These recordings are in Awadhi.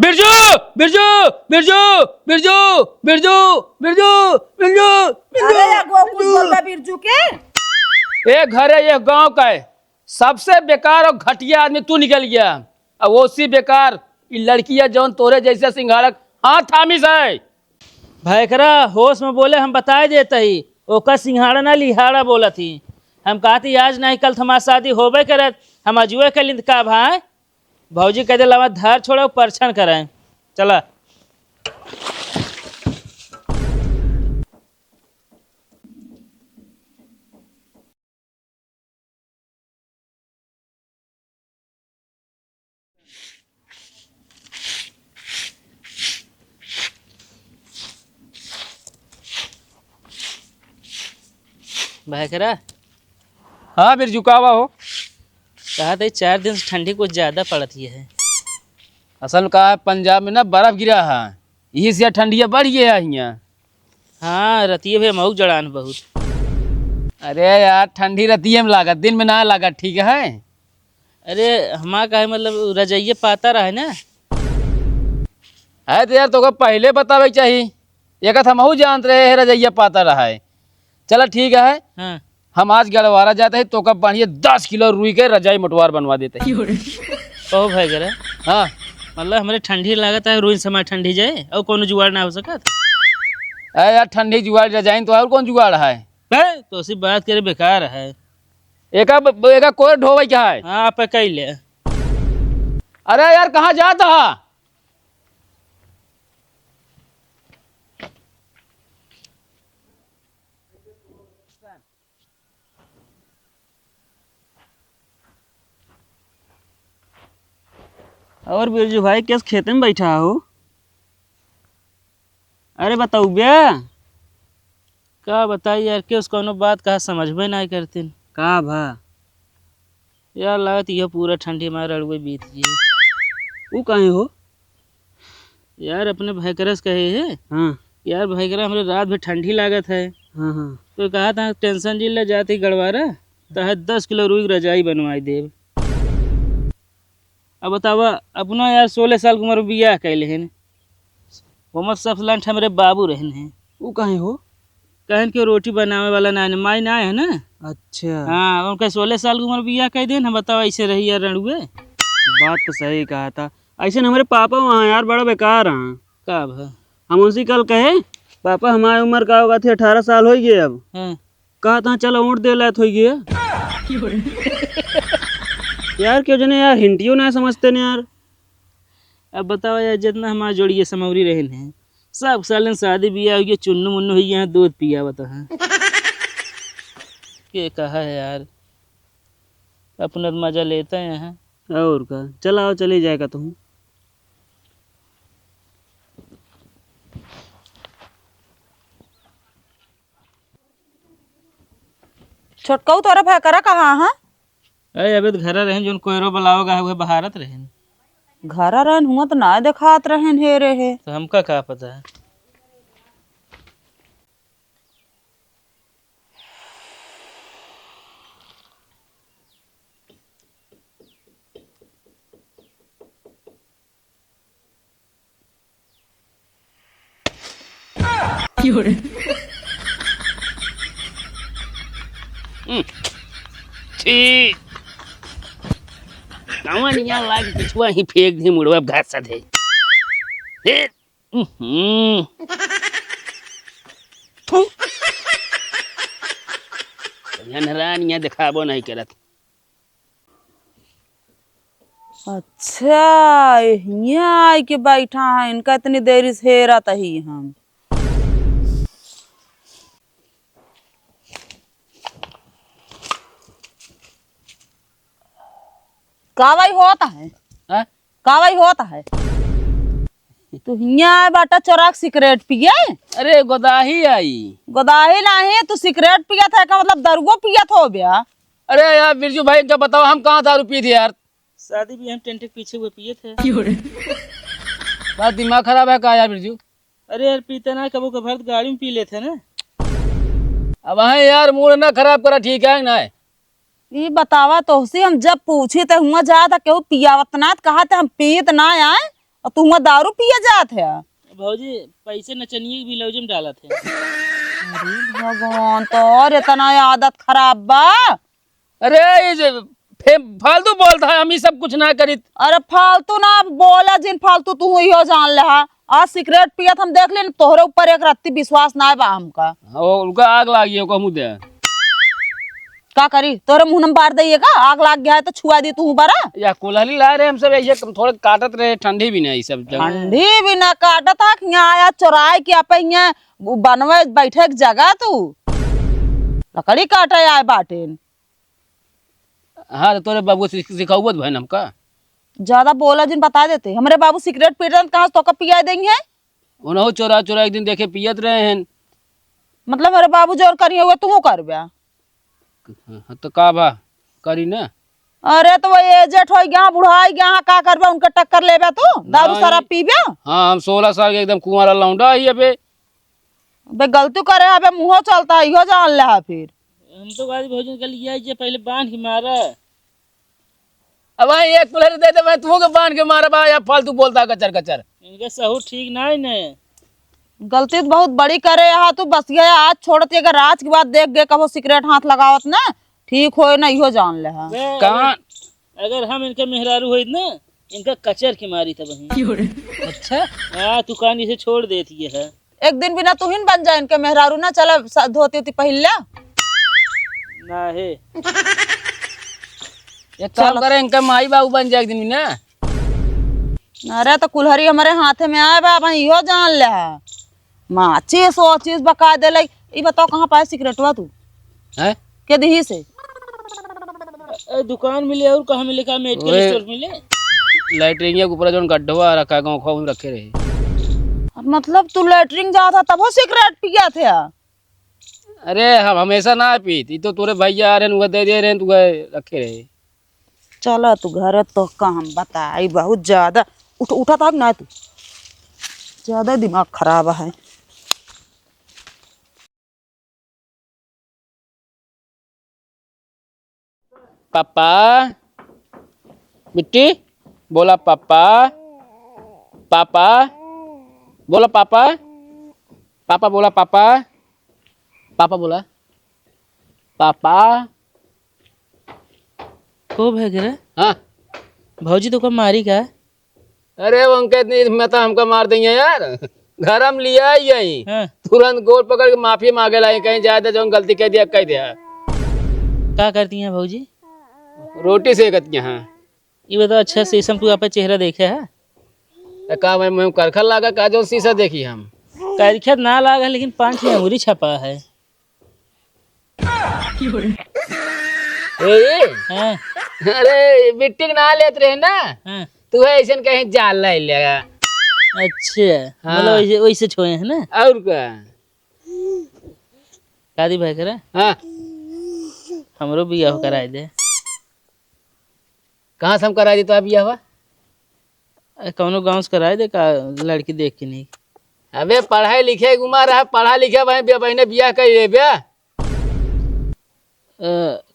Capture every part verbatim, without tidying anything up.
बिरजू, बिरजू, बिरजू, बिरजू, बिरजू, बिरजू, बिरजू, बिरजू, अरे, या गो कुछ बिरजू। बोलता बिरजू के? ए घर है, ये गांव का है, सबसे बेकार और घटिया आदमी तू निकल गया। और ओसी बेकार, ई लड़की है जौन तोरे जैसे सिंघाड़क हाथ थामिस है। भैकरा, होश में बोले, हम बताए देत ही, ओकर सिंघाड़ा ना लिहाड़ा बोलत ही। हम कहत ही आज नहीं कल तो हमार शादी होबे करत, हम अजुए के लिंद का भाई। भौजी कह दे लवा धार छोड़ा परछन करें। चला। भैकरा। हाँ बिरजू, का बा हो? कहा थे चार दिन से ठंडी कुछ ज्यादा पड़त ही है। असल का है, पंजाब में ना बर्फ गिरा है, यही से ठंडिया बढ़ गया है यहाँ। हाँ, रतिये भे मऊ जड़ान बहुत। अरे यार, ठंडी रतिये में लागत, दिन में ना लागत, ठीक है? अरे, हमार काहे मतलब, रजइये पातर है ना। है तो यार, तोका पहिले बतावे के चाही। एक हमहू जानत रहे, हे रजइया पातर है। चला, ठीक है। हाँ। हम आज गड़वारा जाते हैं, तोका बढ़िया दस किलो रुई के रजाई मोटवार बनवा देते हैं। कहो भाई जरा। हाँ। मतलब, हमरे ठंडी लागत है, रुई समा ठंडी जाए, और कोनो जुगाड़ ना हो सकत? अरे यार, ठंडी जुगाड़ रजाई तो और कौन जुगाड़ है? बे, तो सी बात करे, बेकार है। एका ब-, एका कोर ढोवे क्या है? हाँ, आप कह ले। अरे यार, कहाँ जात हा? और बिरजू भाई, कैसे खेते में बैठा हो? अरे बताऊ बे। का बताई यार, केस कौनो बात कहा समझबे नाहीं करतिन। का भा? यार लागत यह पूरा ठंडी मार अड़ुए बीत गई। ऊ काहे हो? यार अपने भैकरस कहे है। हाँ। यार भैकरा, हमरे रात भर ठंडी लागत है। हाँ, हाँ। तो कहा था टेंशन जी ले जाती गड़वारा, तो है दस किलो रुई रजाई बनवाई देब। अब बतावा, अपना यार सोलह साल की उम्र में बियाह कैले हैं। ओमर सब लंठ हमरे बाबू रहन हैं। ऊ काहे हो? कहन के रोटी बनावे वाला ना है, माई ना है ना। अच्छा। हाँ, उनके सोलह साल की उम्र में बियाह कर देन, हम बताओ ऐसे रही यार रणुए। बात तो सही कहा था। ऐसे न हमरे पापा वहाँ यार बड़ा बेकार हैं। का भा? हम उनसे कल कहे, "पापा हमारी उम्र का होगा थी, अठारह साल हो गए अब।" हाँ। कहा था चलो वोट दे लायत हो गया। यार क्यों जने यार हिंटियो ना समझते ने यार। अब बताओ यार, जितना हमारे जोड़िए समौरी रहन हैं, सब सालन शादी बियाह हो गया, चुन्नू मुन्नू हो गया, दूध पियावत हैं। के कहा है यार, अपना तो मजा लेते हैं। और का, चल आओ, चले जाएगा तुम। छोटकऊ तोरा भैकरा कहाँ है? अरे अबे तो घरा रहन, जोन कोयरो बुलाओगा है, वह बहारत रहन। घरा रहन हुआ तो ना देखात रहन हे रे हे। तो हमका का पता है? हम्म। छी। कौन यहाँ लाग पिछुआ ही फेंक दी मुड़वा घास दे। हे। हम्म। थू। यहाँ देखाबो नहीं करत। अच्छा, हियाँ आइके बैठा है, इनका इतनी देरी से हेरत ही हम। का भाई होत है? हैं? का भाई होत है? तू हियाँ आए बाटा चोराक सिगरेट पिए? अरे गोदाही आई। गोदाही नाही, तू सिगरेट पियत है का मतलब दरुओ पियत हो बया? अरे यार बिरजू भाई, इनका बताओ हम कहाँ दारू पी थे यार? शादी भी हम टेंट के पीछे हुए पिए थे। बात दिमाग खराब है का यार बिरजू? अरे यार पीते ना, कबो कभार तो गाड़ी में पी लेते ना। अब हाँ यार, मूड ना खराब करा, ठीक है ना? ई बतावा, तोहसे हम जब पूछी त हुआ जा त केहू पियावत ना, त कहा त हम पीत ना आए, और तू हुआं दारू पिए जात है? भौजी, पैसे नचनिए के ब्लाउज में डालत है। अरे भगवान, तोर इतना आदत खराब बा। अरे, ये जे फे-, फालतू बोलत है, हम ई सब कुछ ना करित। अरे, फालतू ना बोला जिन, फालतू तू इहो जान लेहा। आज सिगरेट पियत हम देख लेन, तोहरे ऊपर एक रत्ती विश्वास ना बा हमका। ओ, उनका आग लागी है, कहूँ दे। का करी, तोहरे मुँह में बार दइए का? आग लाग गया है तो छुआ दी तू बरा। या कुल्हड़ी लाए रहे हम सब, ऐसे थोड़े काटत रहे, ठंडी भी नहीं सब जगह। ठंडी भी ना काटत है कि यहाँ आया चोराए के, आप यहाँ बनवे बैठे के जगह तू लकड़ी काटे आए बाटेन। हाँ, तो तोरे बाबू सिख-, सिखौबत भैन हमका। ज्यादा बोला जिन, बता देते। हमरे बाबू सिगरेट पीट रहन, कहाँ से तोका पिया देंगे? उन्हों चोरा चोरा एक दिन देखे पियत रहे हैं। मतलब, हमरे बाबू जोर करिए हुए, तू करबे? हाँ, तो का बा, करी ना। अरे, तो वो एजेट हो गया, बुढ़ाई गया, का करबे? उनके टक्कर लेबे तू? दारू नहीं। शराब पीबे? हाँ, हम सोलह साल के एकदम कुंवारा लौंडा ही अबे। बे, गलती करे, अबे मुँहो चलता है, इहो जान ले है फिर। हम तो गाड़ी भौजन के लिए आई जे पहले बांध के मारा। अब भाई एक कुल्हड़ी दे दे, मैं तुमको बांध के मारा बा, या फालतू बोलता कचर कचर। इनके सहू ठीक ना है ने। गलती तो बहुत बड़ी करे यहाँ तू, बस ये आज छोड़त, अगर आज के बाद देख गए कबो सिगरेट हाथ लगावत ना, ठीक होए ना, इहो जान ले है। बे, कहाँ? अगर, अगर हम इनके मेहरारू होइत ना, इनका कचर के मारी तब ही। अच्छा। हाँ, तू कान इसे छोड़ देती है। एक दिन बिना तू ही न बन जाए इनके मेहरारू ना, चला स-, धोती उती पहिन ले। ना हे। एक काम चलो। करे, इनके माई बाबू बन जाए एक दिन बिना। अरे तो कुल्हरी हमरे हाथे में आए बा, अब इहो जान ले है। माचिस ओचिस बका देले। ई बताओ कहाँ पाए सिगरेटवा तू? हैं? के दिही से? ए, दुकान मिले और कहाँ मिले, का मेडिकल ओए, स्टोर मिले? लैट्रिन के ऊपर जौन गड्ढवा रखा है, गाँव में रखे रहे। मतलब तू लैट्रिन जात है तबो सिगरेट पियत है? अरे हम हमेशा ना पीत, ई तो तोरे भैया आ रहे हैं, उहे दे दे रहे हैं, तो उहे रखे रहे। चला तू घरे, तो काम बताई बहुत ज्यादा। उठ, उठा था ना तू, ज्यादा दिमाग खराब है। पापा, बिट्टी, बोला पापा, पापा, बोला पापा, पापा बोला पापा, पापा बोला, पापा। को भै रे? हाँ। भौजी तोका मारी का? अरे, उनके इतनी हिम्मत है, हमका मार देंगे यार। घर हम लिया ही यही। हाँ। तुरंत गोड़ पकड़ के माफी मांगे लाई, कहीं जाए तो जौन गलती कह दिया, कह दिया। का करती हैं भौजी? रोटी सेकत यहाँ। ये बताओ, अच्छा शीशम तू आपन चेहरा देखे है? तो का मैं मुँह करखा लागा का, जौन शीशा देखी हम? करखा ना लागा, लेकिन पाँच छह अंगुरी छपा है। ए, ए। हाँ। अरे, बिट्टी के ना लेत रहे ना? हाँ। तू है ऐसन कहीं जाल लाई लेगा। अच्छा, हाँ। मतलब वैसे, वैसे छोए है ना? और का? शादी भाई करे? हाँ। हमरो बियाह कराए दे। कहाँ से हम कराए दी तो बियाह हुआ? ए, कौनो गाँव से कराए दे का, लड़की देख के नहीं? अबे, पढ़ाई लिखे के उम्र है, पढ़ा लिखे भाई, बे-, बहिने बियाह कर लेबे। अ,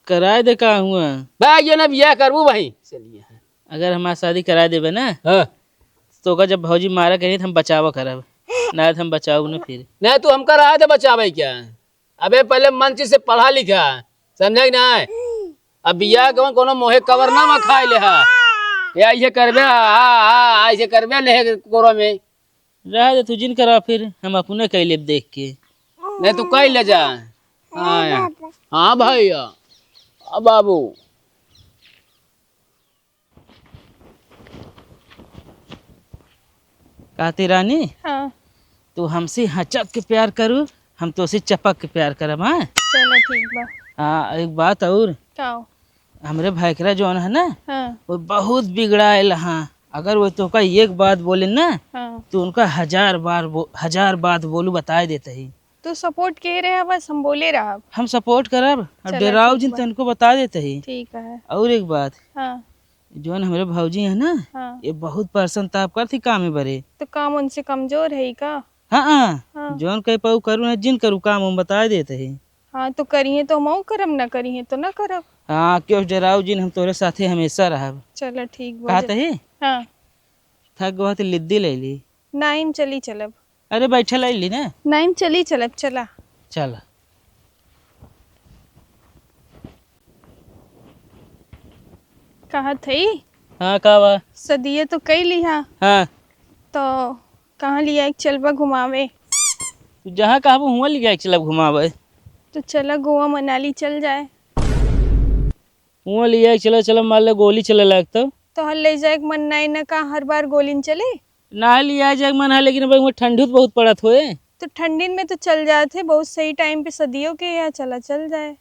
कराए दे का हुआ? बा, ये ना बियाह करबू भाई। चलिए। अगर हमार शादी कराए देबे ना, हाँ। तो ओकर जब भौजी मारा करी, तो हम बचावा करब। ना तो हम बचाऊ ना फिर। नहीं, तू हमका रहा दे बचावे क्या? अबे, पहले मन चीज से पढ़ा लिखा, समझे कि ना? अब बियाह कौन कोनो मोहे कवर ना में खाए ले हा। या ऐसे करबे, हाँ, हाँ, हाँ, ऐसे करबे, ले कोरा में। रह दे, तू जिन करा फिर, हम अपने कइ लेब देख के। नहीं, तू कइ ले जा। हाँ, या। हाँ भैया, अब बाबू। कहती रानी, हाँ। तू हमसे हचक के प्यार करू, हम तोसे चपक के प्यार करब, हाँ? चलो, ठीक बा। हाँ, एक बात और। का हो? हमरे भैकरा जौन है ना, हाँ। वो बहुत बिगड़ायल हाँ। अगर वो तोका एक बात बोले ना, हाँ। तो उनका हजार बार बो-, हजार बात बोलू बताए देते ही। तू support के रहे, बस हम बोले रहब। हम support करब, अब चलो, डेराओ ठीक जिन बा। तनको बता देते ही। ठीक है। और एक बात, हाँ। जौन हमरे भौजी है ना, हाँ। ये बहुत परेशान ताप करती काम में बरे। तो काम उनसे कमजोर है ही का? हाँ, हाँ। हाँ। जौन कह पाऊ करू ना, जिन करू काम हम बता देते ही। हाँ, तो करिए तो हमहू करब, ना करिए तो ना करब। हाँ, क्यों डेराओ जिन, हम तोरे साथे हमेशा रहब। चलो, ठीक बा। कहते ही? हाँ। थक गवा तो लिद्दी ले ली। नाहीं, चली चलब। अरे बैठे ले ली ना। नाहीं, चली चलब, चला। चला। कहत हई? हाँ, का बा? सदिया तो कई लिहा। हाँ। तो कहाँ लिया एक चलबा घुमावे? तू जहाँ कहबू हुआँ लिया एक चलब घुमावे। तो चला गोवा मनाली चल जाए। हुआँ लिया एक चला, चला मार ले गोली चले लायक तो। तोहर ले जाए के मन नाहीं ना का, हर बार गोली न चले? ना लिया जाए के मन है, लेकिन भाई वहाँ ठंडी तो बहुत पड़त होए। तो ठंडी में तो चल जात है, बहुत सही टाइम पे सदियों के यहाँ चला चल जाए।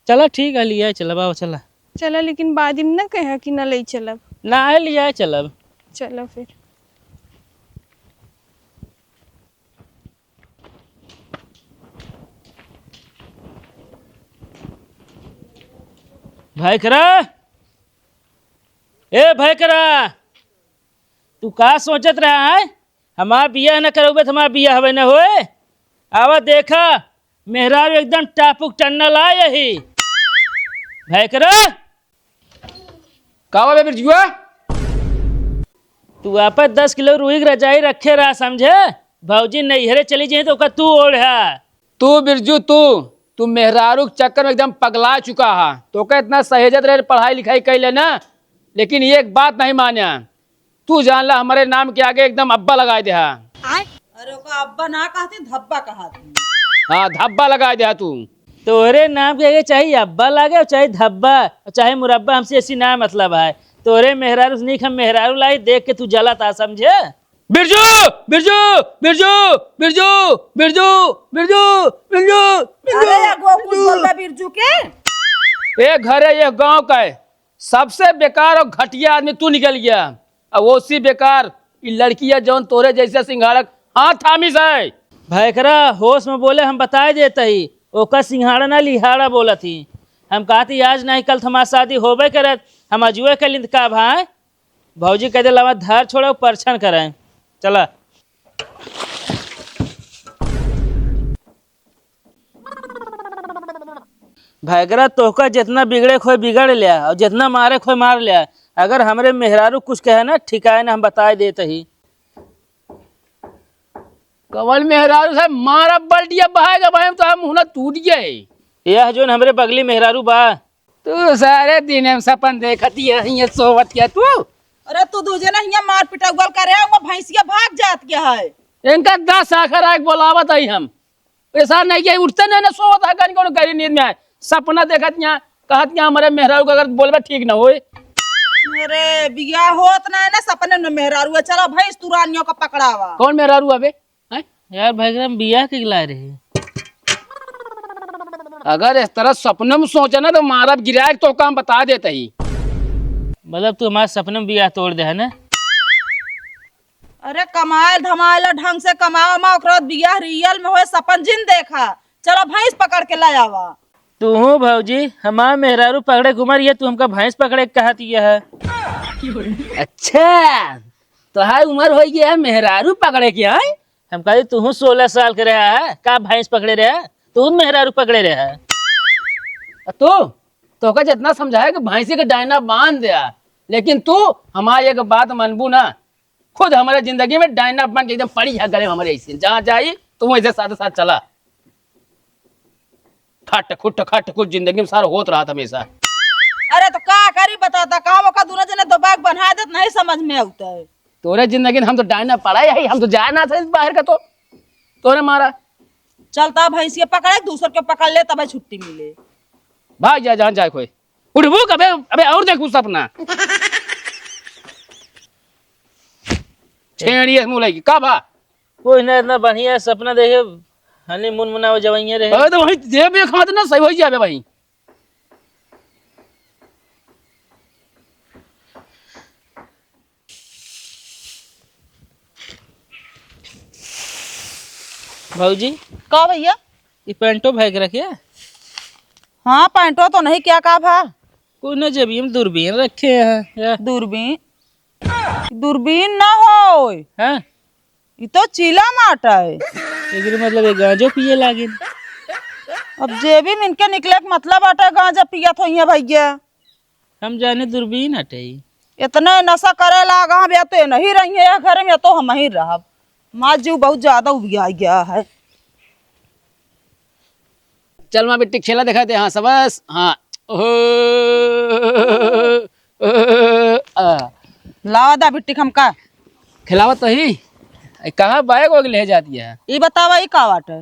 चला ठीक है, लिया चला बाबा, चला। चला, लेकिन बाद में ना कहा कि ना ले चलब। ना है, लिया चलब। चला फिर। भाई करा, ए भाई करा, तू का सोचत रहा है? हमार बियाह न करउबे त हमार बियाह हवे न होए। आवा देखा, मेहरारू एकदम टापुक टन्नल आ यही। भाई करा। का बा बे बिरजुआ? तू आपन दस किलो रुई के रजाई रखे रहा, समझे? भौजी नैहरे चली जाई तो ओकर तू ओढ़ा। तू बिरजू, तू, तू मेहरारू के चक्कर में एकदम पगला चुका हा। तोके इतना सहेजत रहे, पढ़ाई लिखाई कइले ना, लेकिन एक बात नहीं मान्या। तू जान ला, हमरे नाम के आगे एकदम अब्बा लगाइ देहा। अरे, ओका अब्बा ना कहती, धब्बा कहती। हाँ, धब्बा लगाइ देहा तू। तोहरे नाम के आगे चाहे अब्बा लागे और चाहे धब्बा और चाहे मुरब्बा, हमसे ऐसी ना मतलब है। तोहरे मेहरारू से नीक हम मेहरारू लाई, देख के तू जलत आ, समझे? बिरजू, बिरजू, बिरजू, बिरजू, बिरजू, बिरजू, बिरजू, अरे, या गो कुछ बिरजू। बोल रहा बिरजू के? ए घरे, ये गांव का है, सबसे बेकार और घटिया आदमी तू निकल गया। और ओसी बेकार ई लड़की है, जौन तोरे जैसे सिंघाड़क हाथ थामिस है। भैकरा, होश में बोले, हम बताए देत ही, ओकर सिंघाड़ा ना लिहाड़ा बोलत ही। हम कहत ही आज नहीं कल तो हमार शादी होबे करत, हम अजुए के लिंद का भाई। भौजी कह दे, "लावा धार छोड़ा, परछन करे।" चला। भैकरा, तोहका जितना बिगड़े खोए बिगड़ लिया और जितना मारे खोए मार लिया, अगर हमरे मेहरारू कुछ कहे ना, ठिकाए ना, हम बताए देत ही। कवन मेहरारू साहब, मारा बल्टिया बहाएगा भाई, हम तो हम हुना टूट गए। यह जोन हमरे बगली मेहरारू बा। तू सारे दिन हम सपन देखत ही है, ये सोवत क्या तू? अरे तू दूजे ना हियां मार पिटौगल करे, वो भैंसिया भाग जात क्या है? इनका दस आखर आके बोलावत आई हम। ऐसा नहीं कि उठते नहीं ना सोवत है, कहीं कोनो गहरी नींद में आए। सपना देखत यहाँ, कहत यहाँ हमारे मेहरारू का अगर बोलबे ठीक ना होए। अरे बियाह होत ना है ना, सपने में मेहरारू है। चलो भैंस तुरानियों का पकड़ावा। कौन मेहरारू अबे? हैं? यार भाई, हम बियाह के लाए रहे। अगर इस तरह सपने में सोचे ना, तो मारा गिराए तो काम बता देता ही। मतलब, तू हमारे सपने में बियाह तोड़ दे है ना? अरे, कमाए धमाए ला, ढंग से कमाओ मा, ओकरा बाद बियाह रियल में होए, सपन जिन देखा। चलो, भैंस पकड़ के ले आवा। तू हूँ भौजी, हमार मेहरारू पकड़े के उमर ये, तू हमका भैंस पकड़े के कहत ये है? अच्छा, तोहार उमर हो गया है मेहरारू पकड़े के, हैं? हम कहली, "तू सोलह साल के रहा है, का भैंस पकड़े रहा? तू मेहरारू पकड़े रहा है।" आ तू, तोहका जितना समझाया कि भैंसी के डायना बांध दिया, लेकिन तू हमारी एक बात मानबू ना। खुद हमारे जिंदगी में डायना बन के एकदम पड़ी है गले में हमारे ऐसे। जहाँ जाई, तू वैसे साथ साथ चला। खट खुट, खट खुट जिंदगी में सारा होत रहत हमेशा। अरे तो का करी बताता, का ओका दोनों जने दबा के बन्हा देत, नहीं समझ में आवता है। तोरे जिंदगी में हम तो डायना पड़ा ही, हम तो जाए ना थे बाहर का तो। तोरे मारा। चलता भैंसिया पकड़े, दूसर के पकड़ ले, तबे छुट्टी मिले। भाग जा, जहाँ जाए कोई। उठबू कबे, अबे और देखू सपना। छेड़िए मुँह लगी, का बा? कोई ना, इतना बढ़िया सपना देखे, honeymoon मनावे जवइये रहे। अरे तो वही जेब में खात ना सही हो जाबे भाई। भौजी। का भैया? ये पैंटो भाई के रखे? हाँ, पैंटो तो नहीं, क्या का भा? कोई ना, जेबी में दूरबीन रखे हैं, या? दूरबीन? दूरबीन ना होय। हाँ? ई तो चीला माटा है। एकरे मतलब ये गांजो पिए लागिन। अब जेबी में इनके निकले के मतलब आटा गांजा पियत होइहे भैया। हम जाने दूरबीन हटे ई। इतने नशा करे लागा, हम या तो ये नहीं रही है घर में, या तो हम ही रहब। माँ जीव बहुत ज्यादा उबिया गया है। चल माँ बिट्टी खेला देखा दे, हाँ सबस, हाँ। ओहो, ओहो, आ। लावा दा बिट्टी हमका। खिलावत तो ही। ए, कहाँ बैग वैग ले जाती है? ई बतावा, ई का बाटे?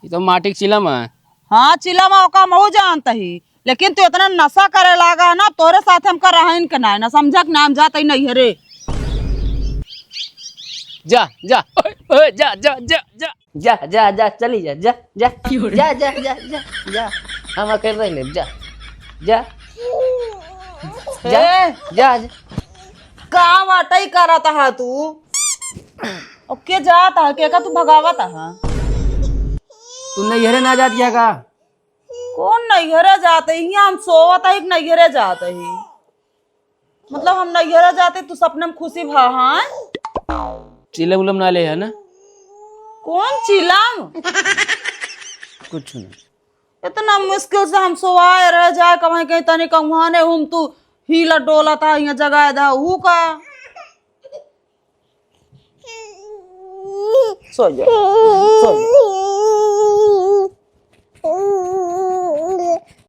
ई तो माटी के चिलम है। हाँ, चिलम है, ओका महू जानत ही, लेकिन तू इतना नशा करे लागा है ना, तोरे साथ हमका रहन के ना, ना समझा के नाम जात ही नहीं है रे। जा, जा, ओए, ओए, जा, जा, जा, जा। जा, जा, जा, चली जा, जा, जा। जा, जा, जा, जा, जा। हम अकेले रह लेब, जा। जा। जा, ए! जा, जा। का बाटई करत हा तू? और के जात हा, के का तू भगावत हा? तू नैहरे ना जात या का? कौन नैहरे जात ही? हियाँ हम सोवत ही कि नैहरे जात ही? मतलब हम नैहरे जाते, तू सपने में खुशी भा, हाँ? चिलम उलम ना ले है ना? कौन चिलम? कुछ नहीं। इतना मुश्किल से हम सोवाए रह जाए, कहीं कहीं तनी कहूँ ने हम तू हिला डोला था, यहाँ जगाए दा, ऊ का? सो जा, सो जा।